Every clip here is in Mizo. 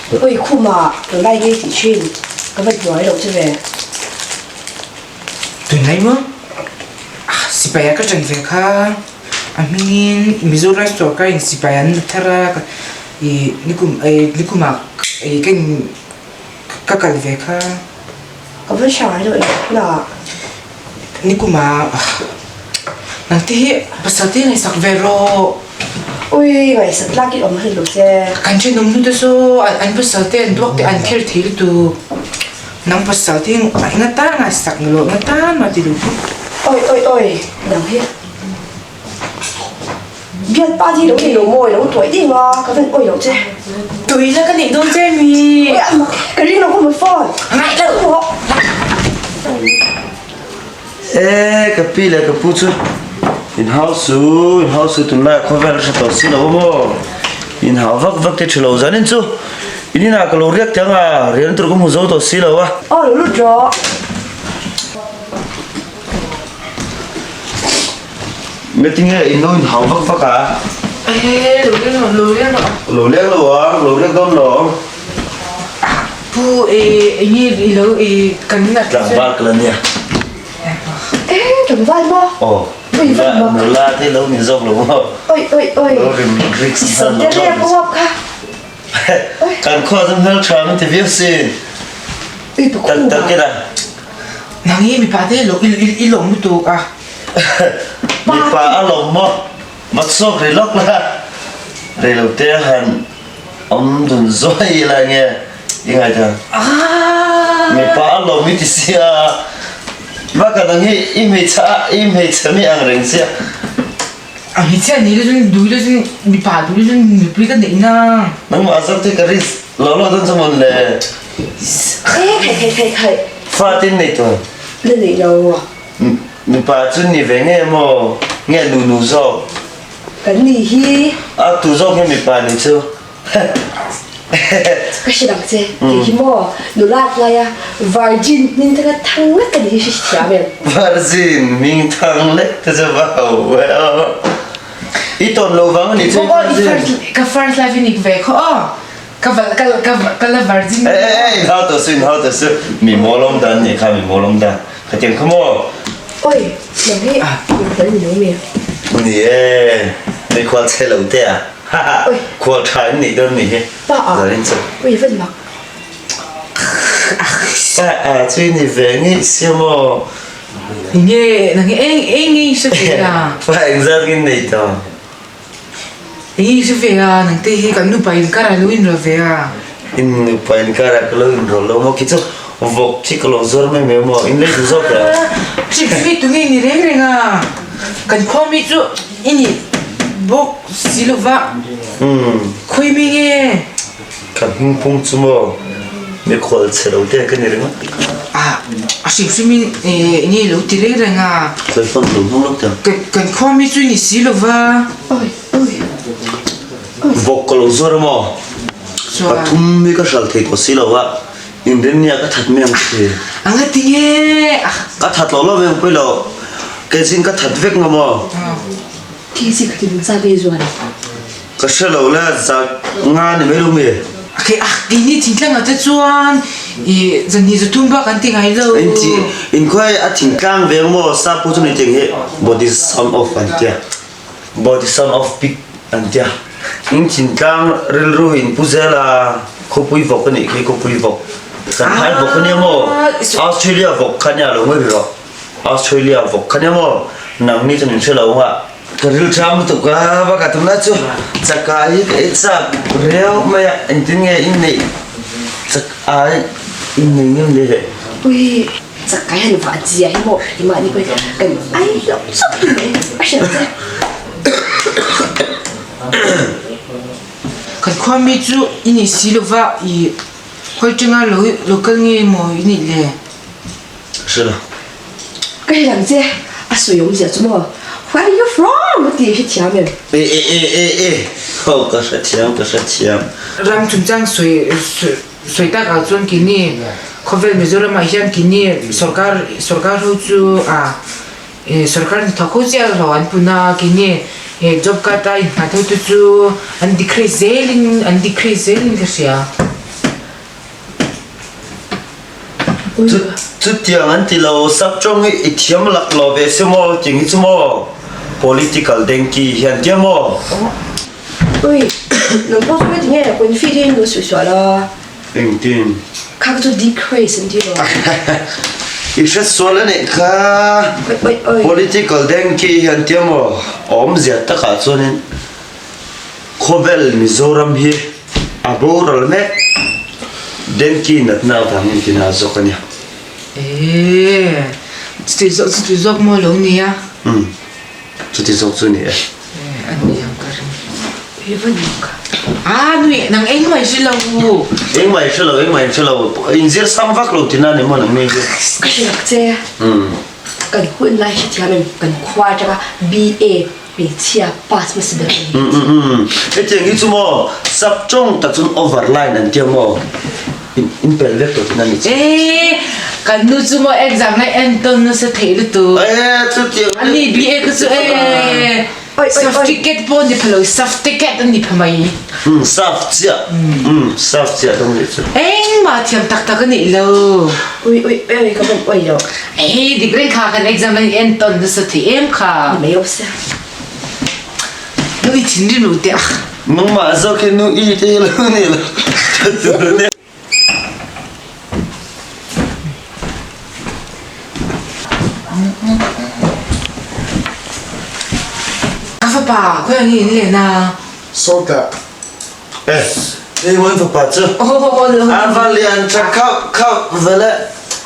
Oi khuma tunlai ngei tih thin ka va hnuai loh che ve. Tunlai maw? Ah sipai ah ka ṭan ve kha a hmingin Mizoram sorkar in sipai an la thar a ih nikum eh nikum ah ih ka in ka kal ve kha. Ka va hrai loh eng hunah. Nikum ah nang te hi pasal te ngaihsak ve rawh. Ui ngaihsak tlak i awm hlei lo che. Kan thenawm nu te saw an pasal te an duak te an kher thei lutuk. Nang pasal te nga tan ngaihsak na loh nga tan mah ti lo chu. Oi oi oi nang hi bialpa hi lo nei lo maw i lo tuai ding a ka van oi lo che. Tui la ka neih dawn che mi. Oi a mak ka ring lo ka hmu phone. Ngaih lo. E ka pi leh ka pu chu in hau su in hau su tunlai ah khawvel a hre tawh si lo a maw in hau vak vak te tha lo zanin chu in inah ka lo riak teh ang a rian tur ka hmu zo tawh si lo a. Aw lo lut rawh. Ngatinge in lo in hau vak vak a? E lo leng lo lo leng lo. Lo leng lo a lo leng dawn lo. Pu e enge i lo i kan na Tlangval ka la nia. E tlangval maw? Aw. Oi vat mak. Nula te lo ni zawk lo maw? Oi oi oi. Lo rim risk Sam te riak uap kha. Kan khua chu hmel tha min ti viau sin. Ui pa Tak tak kira. Nang hi mipa te lo i lawm lutuk a. Mipa a lawm maw? Vat sawk rei lawk la. Rei lo te han Awm dun zuai ila nge i ngaihdan? Mipa a lawm i ti sia. Baka dang hi i hmeichhe a i hmeichhe mi ang reng sia. A hmeichhia ni la chuan dui la chuan mipa dui la chuan nupui ka neih na. Nangmah zar te ka risk lo lo dawn chu mawn le. E khai khai khai khai. Fa tin nei tur. La nei lo. Mipa chu ni ve nge maw nge nu nu zawk. Kan ni hi. A tu zawk hi mipa ni chu. Ka hre dang che, kei hi maw nula tlaia virgin hming thanga thang lek ka ni hi hre thiam em? Virgin hming thang lek te chu va ho ve aw. I tawn lo vang a ni chu virgin. Ka first life i nik ve khaw aw. Ka ka ka la virgin. Eh eh in hau ta su in hau ta su mi mawl awm dan nih kha mi mawl awm dan. Khatiang kha maw? Oi, nang hi mikhual ni lo mi? Ni e, mikhual chhe lo te a. Oi. Khual tha in nih dawn nih hi. Pa a. Zarin chu. Oi, van mak. Pa a chu ni ve ngei sia maw? Nge, nang hi eng eng nge i hre ve a? Pa engzat nge nei tawh? Eng nge i hre ve a? Nang te hi kan nupa inkar ah lo inrawlh ve a. In nupa inkar ah ka lo inrawlh lo maw? Khi chu vawk khi ka lo zuar mai mai maw? In lei duh zawk e. Hri mi tu nge ni reng reng a? Kan khua mi chu i nih bawk si lo va. Khawi mi nge? Ka hmingpung chu maw mikhual chhe lo te ka ni ringawt. A a hrim hrim in eng nge lo ti reng reng a. Khawi phone lo hmang lawk teh ang. Kan kan khua mi chu ni si lo va. Oi oi oi. Vawk ka lo zuar a maw? Chuan. Pathum mi ka hral thei tawh si lo va, inrin nia ka that mai ang che. A nga ti nge a. Ka that lo lo ve ang pawi lo, kei chin ka that vek nga maw? Kei chin ka ti dun sa ve zuan. Ka hre lo le, za nga ni mai lo mi? Kei ah keini thingtlang ah te chuan i zanhnih zathum bak an ti ngai lo. In thi in khuai a thingtlang veng maw sap ho chu ni teng hi body son of an tia body son of pig an tia. In thingtlang rilru in pu zel a khawpui vawk a nih khi khawpui vawk Sanghai vawk a nia maw Australia vawk kha nia lo ngawi rawh Australia vawk kha nia maw nangni chuan in hre lo ang a. Ka ril ṭham lutuk a, va ka tum lai chu chaka hi ka ei chak riau mai a, engtin nge in neih chak ai in nei ngem le he. Ui, chak ai han vah zia hi maw i mahni pawhin kan ai loh chauh hi mai a hriat che. Kan khua mi chu i nih si lova i hawi ṭanga lo lo kal nge maw i nih le? Hre lo. Ka hre lang che, a sawi awmzia chu maw, Where are you from? a ti hre thiam em? E e e e e, ho ka hre thiam ka hre thiam. Ram chungchang sawi sawi tak ah chuan kini khawvel Mizoram ah hian kini sorkar sorkar ho chu ah sorkar hnathawk ho chiah hlawh an pun a kini job card a innghat ho te chu an decrease zel in an decrease zel in ka hria. Chutiang an ti lo, saptawng hi i thiam lak lo ve si maw ting hi chu maw political denki hian tia maw? Ui, nang pawh chu heti nge confi te in lo suih sual a? Engtin? Kha ka chu decrease an ti lo. I hre sual a nih kha. Oi oi oi. Political denki hian tia maw awmzia takah chuanin Khawvel Mizoram hi a boral mek Denki natna avangin tina zawk a nia. Eee, chuti zawk chuti zawk maw lo nia? Umm, chuti zawk chu ni e. Eee, a ni ang ka ring. I va ni ka. Ah, nui, nang engmah i hre lo. Engmah i hre lo, engmah i hre lo. Inzir sang vak lo tina ni maw nang ni hi? Ka hre lak che. Umm. Kan hun lai hrethiam em, kan khua atanga BA Hmeichhia pass hmasa ber a ni. Umm umm umm hetiang hi chu maw sap tawng tak chuan over line an tia maw in in pel vek tawh tihna a ni chu. Eee kan nu chu maw exam lai en tawn nasa theih lutuk. Eee chutiang A ni BA kha chu eee certificate pawh a ni pha lo certificate a ni pha mai. Umm saf chiah umm saf chiah dawng nih chu. Engmah thiam tak tak a nih lo. Ui ui ui ka hman uai lo. Hei dik reng kha kan exam an en tawn nasa thei em kha. Ni mai awk sia. Nu i thinrim lo teh a. Nangmah zawk hi nu i te hi lo ni lo tha tur a nia. Ka fapa khawiah nge in len a? Sawtah. Eh, hei mawi fapa chu. A va lian tha khauh khauh vel e.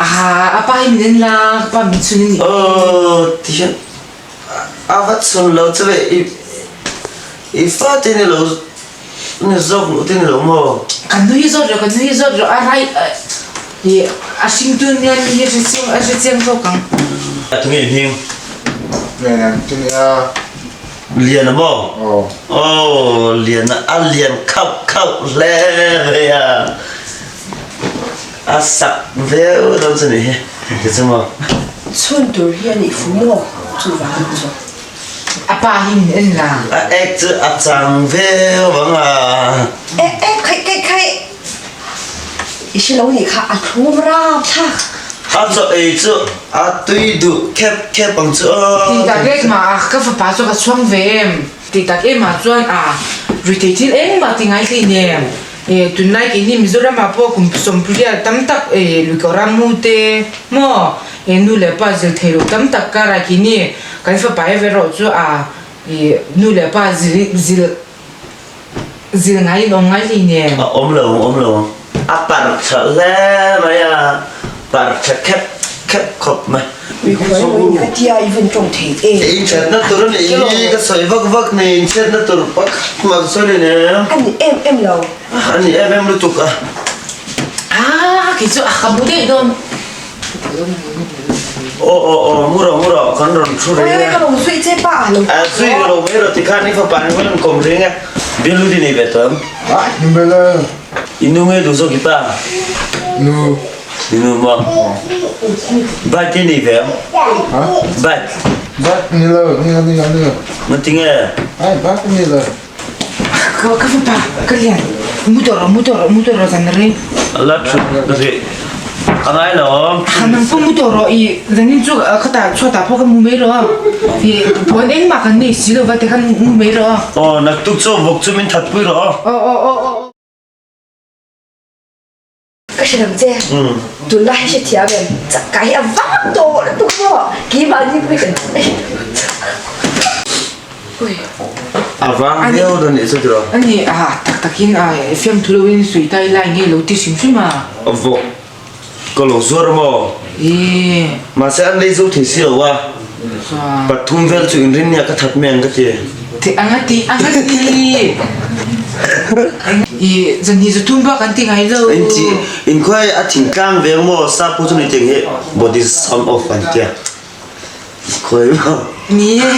Ah, a pa hi min en la, ka pa min chhun a ni. Aw, ti hian a va chhun lo che ve, i i fa te ni lo, ni zawk loh te ni lo maw? Kan nui zawt rawh, kan nui zawt rawh, a rai i a hringtu nia mi hi a hre chiang a hre chiang zawk ang. A tunge i hming? Lian chu nia. Lian a maw? Aw Lian a, a lian khauh khauh hle mai a, a sak viau dawn chu ni hi ti chu maw? Chhun tur hi a nih fu maw? Chuvang a ni chu. A pa hi min en la. A ek chu a chang viau ang a. Ek ek khaih khaih khaih. I hre lo nih kha a thlum rap thlak. A chaw ei chu a tui duh khep khep ang chu aw. Ti tak em a, ka fapa chu ka chhuang ve em. Ti tak em ah chuan a rethei thil engmah ti ngai hlei nem. E tunlai keini Mizoram ah pawh kum sawmpria tam tak e luikawh ram mu te maw e nu leh pa zil thei lo tam tak karah keini kan fapa e ve erawh chu a e nu leh pa zil zil Zil ngai in awm ngai hlei nen. A awm lo ang, awm lo ang. A parh tha hle mai a, parh tha khep khep khawp mai. Ui khuai mawi ka tia i vun tawng thei e. Inchhiatna tur a nih hi ka sawi vak vak ni, inchhiatna tur pakhat mah ka sawi hlei nen. A ni em em lo. A ni em em lutuk a. Ah kei chu a ka hmu daih dawn. Aw aw aw mu rawh mu rawh kan rawn thu reng e. Ka lo zui che pa a lo. A zui ka lo mai rawh tikhan i fapa ni rawn kawm reng e. Bialu ti nei ve tawh em? Ah ni mai la. I nu nge duh zawk i pa? Nu. I nu maw? Bike ti nei ve em? Ha? Bike. Bike ni lo ni lo ni lo ni lo. Ngati nge? Ai bike ni lo. Ka ka fapa ka lian mu tawh rawh mu tawh rawh mu tawh rawh zan rei. La thut rih a ngai lo. Ha nang pawh mu tawh rawh i zanin chu khata chhuatah pawh ka mu mai rawh i puan engmah kan nei si lo va tikhan mu mai rawh. Aw naktuk chu vawk chu min that pui rawh. Aw aw aw aw. Ka hre ang che, tunlai hi hrethiam em? Chakka hi a vang tawh lutuk maw? Keimahni pawh hi kan Ui. A vang viau dawn nih chu tiraw? A ni a, tak takin a fiamthu loin sawi ta ila eng nge lo ti hrim hrim a? Vawk ka lo zuar maw? Ee. Mahse an lei zo thei si lo a, pathum vel chu inrin nia ka that mai ang ka ti. Ti ang a ti ang a ti. I zan hi zu thum bak an ti ngai lo. In ti in khuai a thing tlang veng maw sap ho chu ni tiang hi body sound off an tia khuai maw. Ni e.